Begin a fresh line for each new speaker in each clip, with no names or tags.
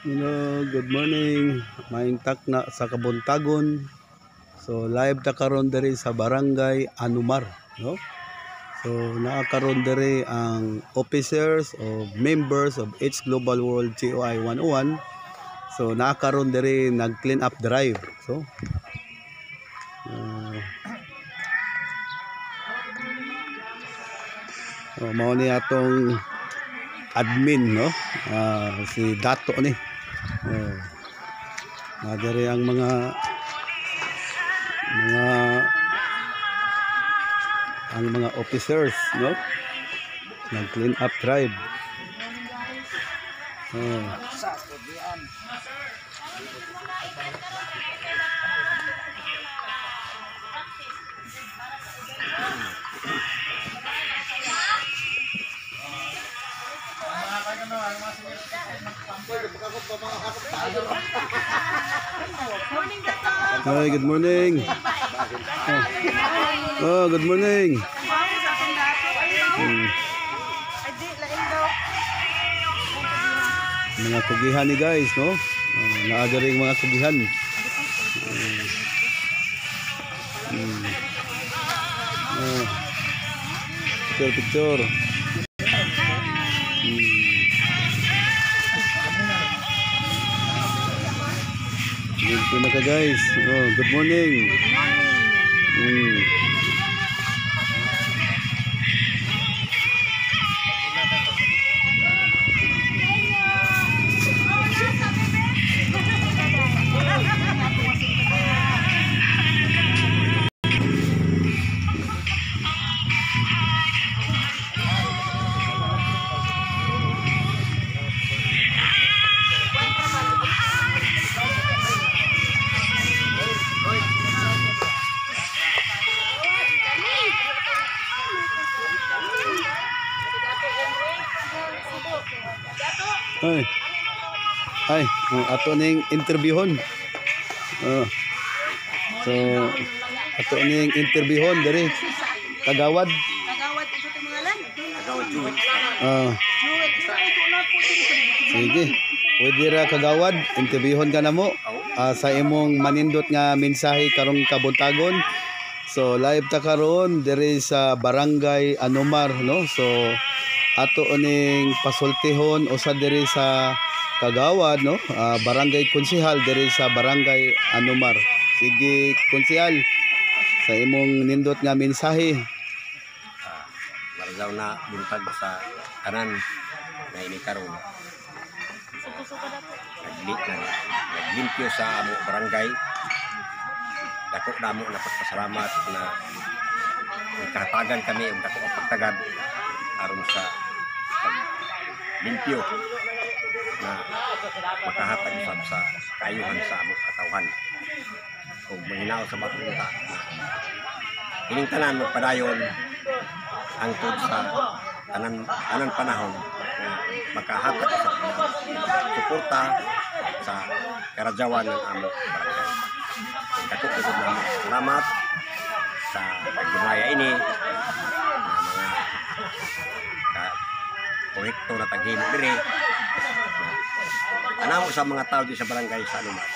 Hello, good morning. Maayong takna sa kabuntagon. So live ta karon diri sa Barangay Anumar, no? So naa karon diri ang officers o members of H Global World GOI 101. So naa karon diri nag clean up drive. So oh, mao ni atong admin, no? Si Dato ni. Oh. Na diri ang mga mga ang mga officers, no? Nag clean up drive. Oh. Hi, good morning. Oh, good morning. Mga kugihan ni guys, no? Oh, naa diri mga kugihan. Oh. Picture, picture. Dito na ka guys. Oh, good morning. Ay. Ay, oh, ato ning interviewon. Oh. So ato ning interviewon diri Kagawad.
Kagawad unsa tong ngalan?
Kagawad Jewel.
Sige. Pwede ra Kagawad, interviewon ka na mo sa imong manindot nga mensahe karong kabuntagon. So live ta karon diri sa Barangay Anumar, no? So ato ning pasultihon usa diri sa Kagawad, no? Barangay Konsehal diri sa Barangay Anumar. Sige, Konsehal, sa imong nindot nga mensahe.
Maragaw na buntag sa tanan na ini karon. Naglimpyo sa amo barangay. Dako namo na pagpasalamat na kahatagan kami og dako ang pagtagad aron sa paglimpyo na makahatag usab sa kaayuhan sa among katawhan. Ug manghinaw sa batong ta na ining tanan magpadayon hangtod sa tanan panahon na makahatag usab ng suporta sa karadyawan ng among barangay. Dako gud namo salamat sa pagbumaya ini na mga ka proyekto na taghimo diri na anamo sa mga tao di sa barangay sa Anumar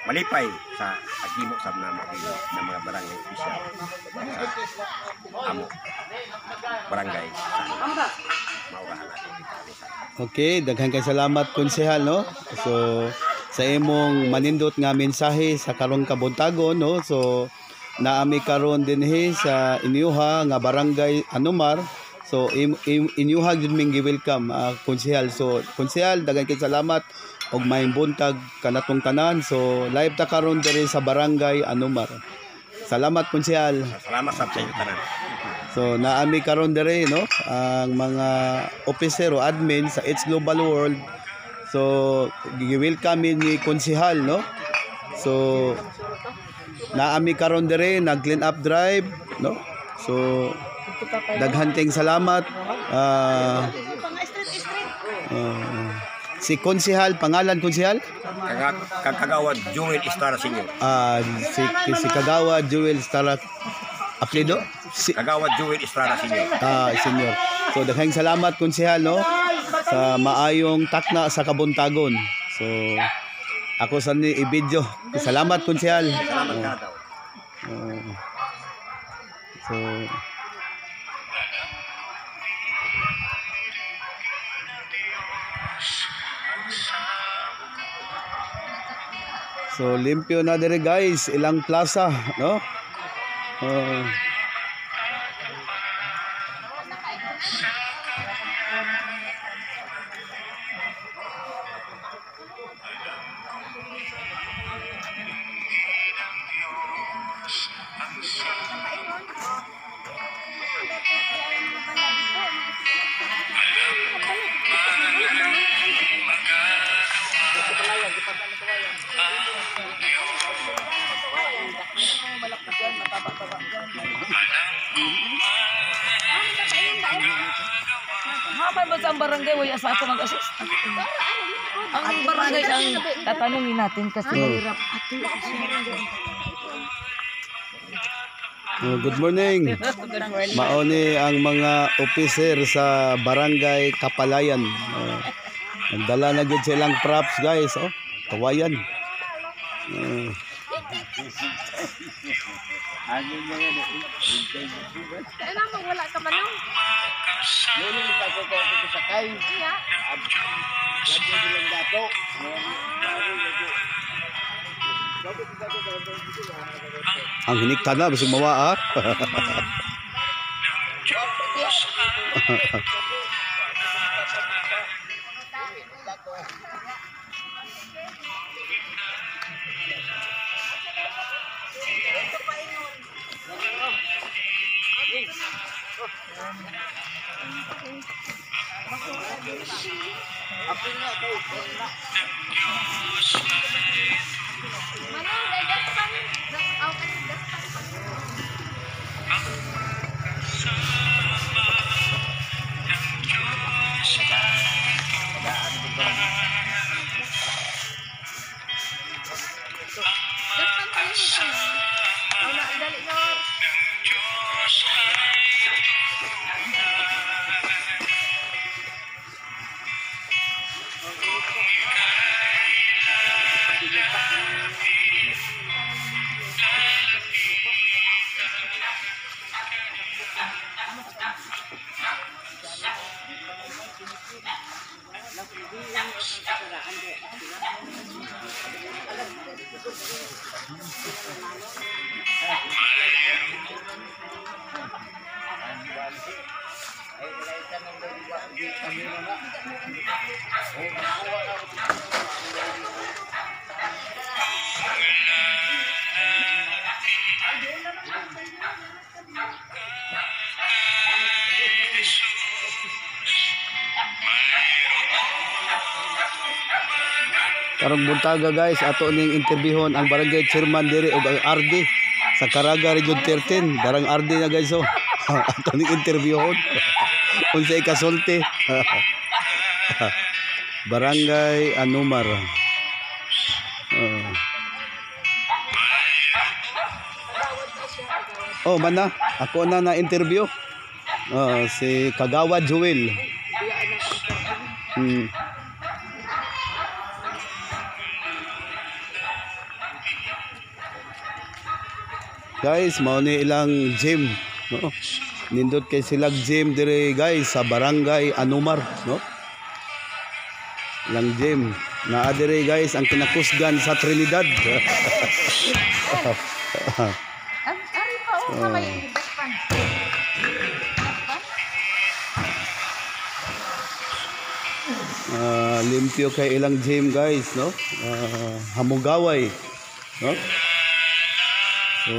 malipay sa paghimo sa namo diri ng mga barangay official sa amo barangay sa Anumar. Maurahan natin dito sa
Okay, daghan kay salamat Konsehal, no? So sa imong manindot nga mensahe sa karong kabuntagon, no? So naami karon dinhi sa inyuha nga Barangay Anumar. So inyuha gyud ming gi-welcome, Konsehal. So Konsehal, daghan kay salamat og maayong buntag kanatong tanan. So live ta karon diri sa Barangay Anumar. Salamat, Konsehal.
Salamat sab sa inyo tanan.
So naami karon diri, no, ang mga officer o admin sa H Global World. So gi-welcome ni Konsehal, no. So naami karon diri nag clean up drive, no. So daghan kayong salamat. Si Konsehal, pangalan Konsehal?
Kagawad Jewel Estrada Senior.
Si Kagawad Jewel Estrada apelyido? Si
Kagawad Jewel Estrada Senior.
Senior. So daghang salamat Konsehal, no, sa maayong takna sa kabuntagon. So ako sa ni i-video. Salamat, konsehal.
Salamat ka daw.
Oo. So So limpyo na dire guys, ilang plaza, no? Oo.
Haman ba sa ang barangay wala sa ato mag-assist? Ang barangay ang tatanungin natin kasi mahirap.
Oh, good morning. Maoni ang mga officer sa Barangay Kapalayan. Oh, nagdala na gud silang props guys, oh. Kawayan. Oh.
Kaya naman wala ka manong. Iya.
Ang hiniktan na bisag mawa ah.
Manong, dahil daspan. Aw, kanin daspan. Daspan pa yun ito. Aw, na, dali na.
Karong buntaga guys, ato ning interviewon ang barangay chairman diri ug ang RD sa Caraga Region 13. Darang RD na guys oh. Ato ning interviewon. Unsay kasulti. Barangay Anumar. Oh, mana? Ako na na interview. Oh, si Kagawa Joel. Guys, mao ni ilang gym, no? Nindot kay silag gym dire guys sa Barangay Anumar, no? Ilang gym. Naa dire guys ang kinakusgan sa Trinidad.
Ari pa, oh, kamay. Daspan.
Limpyo kay ilang gym guys, no? Hamugaway, no? So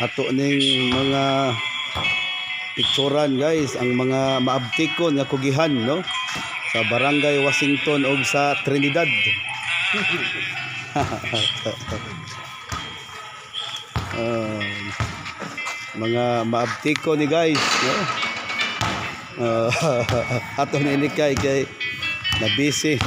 ato ning mga picturan guys ang mga maabtikon nga kugihan, no? Sa Barangay Washington og sa Trinidad. Mga maabtiko ni guys, no? Ato ni Ilikay kay na busy.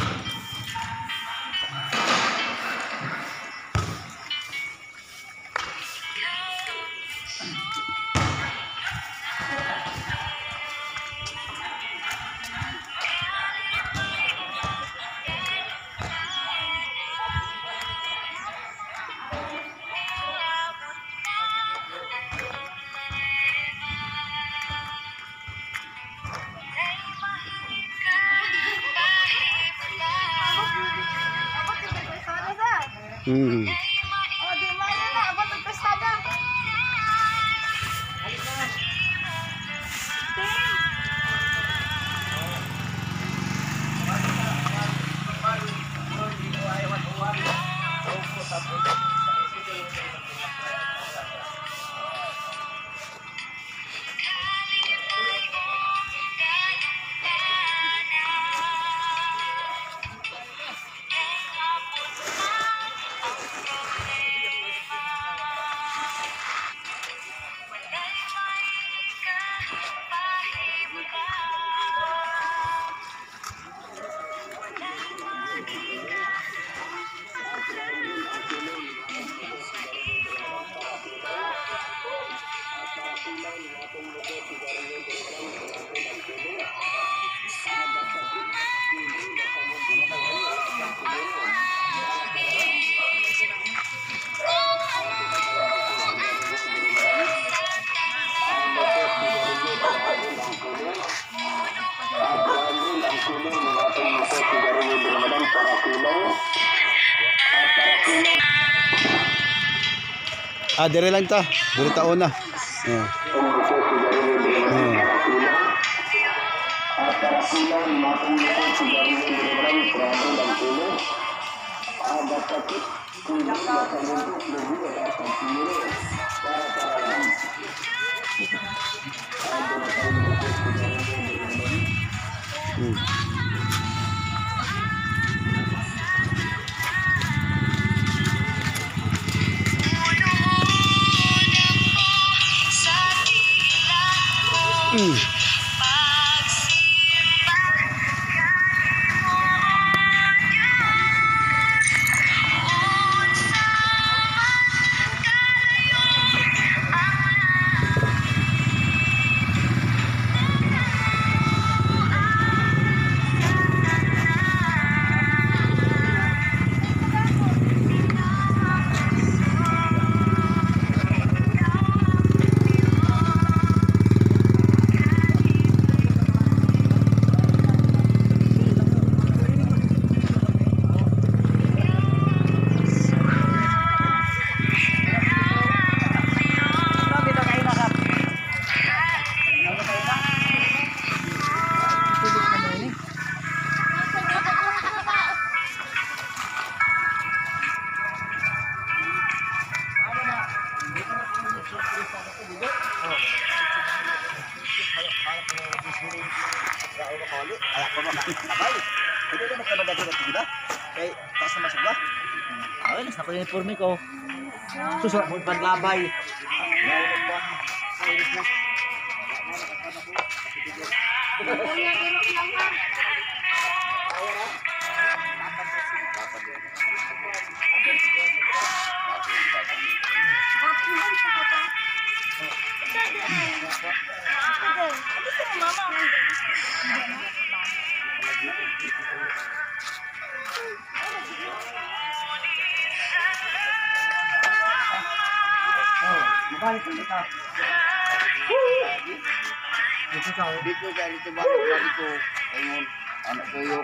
Mm.
Oh, di mayo na abot og pastada.
Ah, dire lang ta. Dire taon na. Oh. Oh. Mm. Mm.
Ay, nas na ko yung uniforme ko. Susurat mo panlabay.
Dito dahil ito balik balik ko. Ayun, ano ko yun?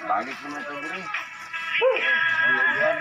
Balik naman ito diri. Ayun yan.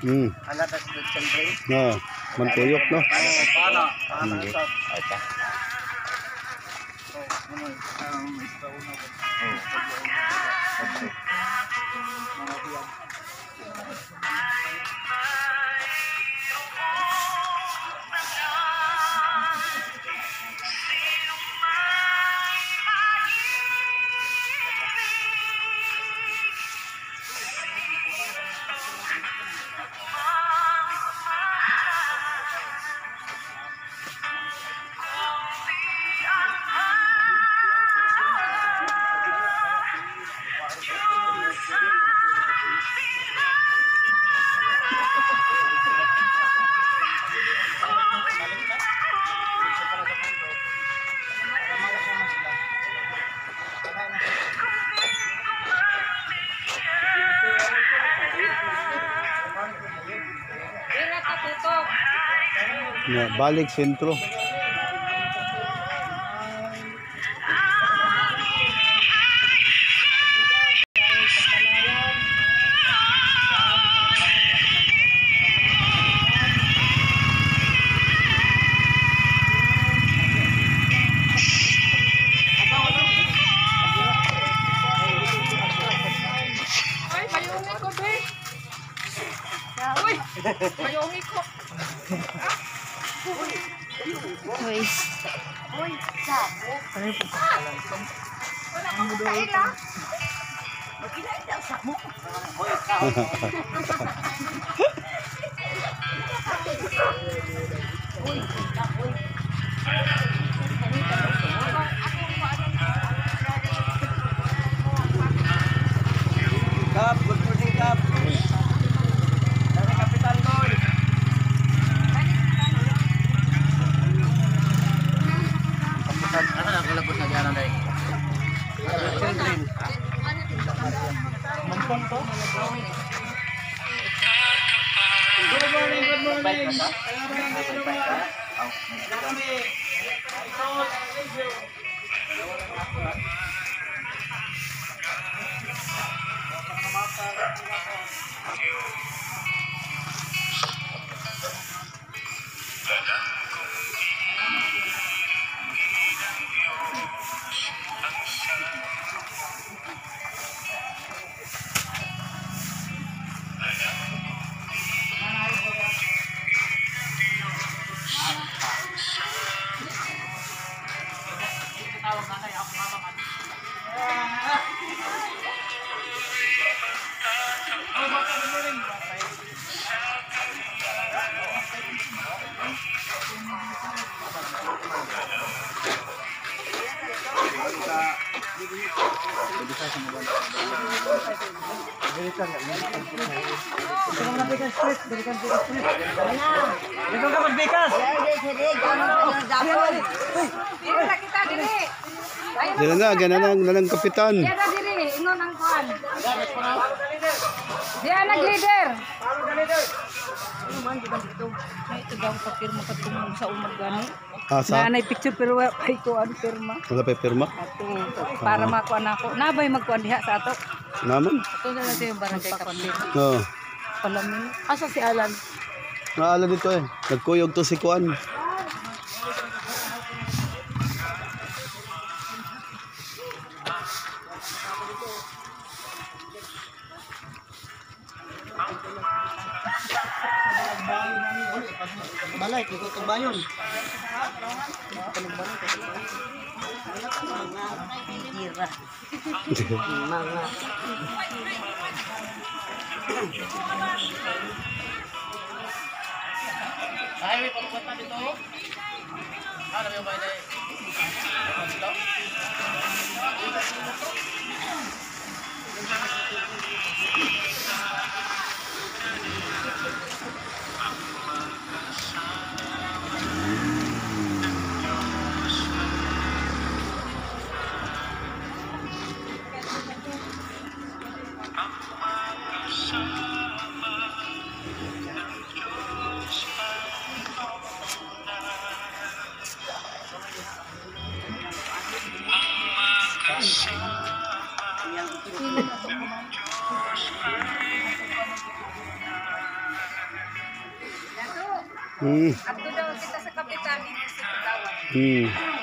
Anak sa children.
No, mantuyok no.
Paano? Paano sa
Ya, balik sentro.
Ay, mayungi ko, be. Uy, mayungi ko.
Uy.
Wala akong kaila.
Kap, good morning, Kap. Dari Kapitan Boy. Kapitan, ano ang kalabot na diyan day? Children. Mampong to? Good morning, good morning.
Dili na kita dili. Ay,
Dili na gananang nanang kapitan.
Diya na dili, ingon ang kuan. Diya nag-leader.
May ito daw papirma ka tumong sa umag gani.
Ah, sa
Nanay picture pero wala pa ko ang pirma.
wala pa pirma.
Ato para makuan ako. Nabay magkuan diha sa ato.
Naman.
Ito na natin yung barangay kapatid.
Oo.
Palamin. Asa si Alan?
Naala dito eh. Nagkuyog to si Kuan.
Balay, ikot ang bayon.
Tira. Mga.
Hmm.
Adto daw kita sa kapitan dito sa Kagawad.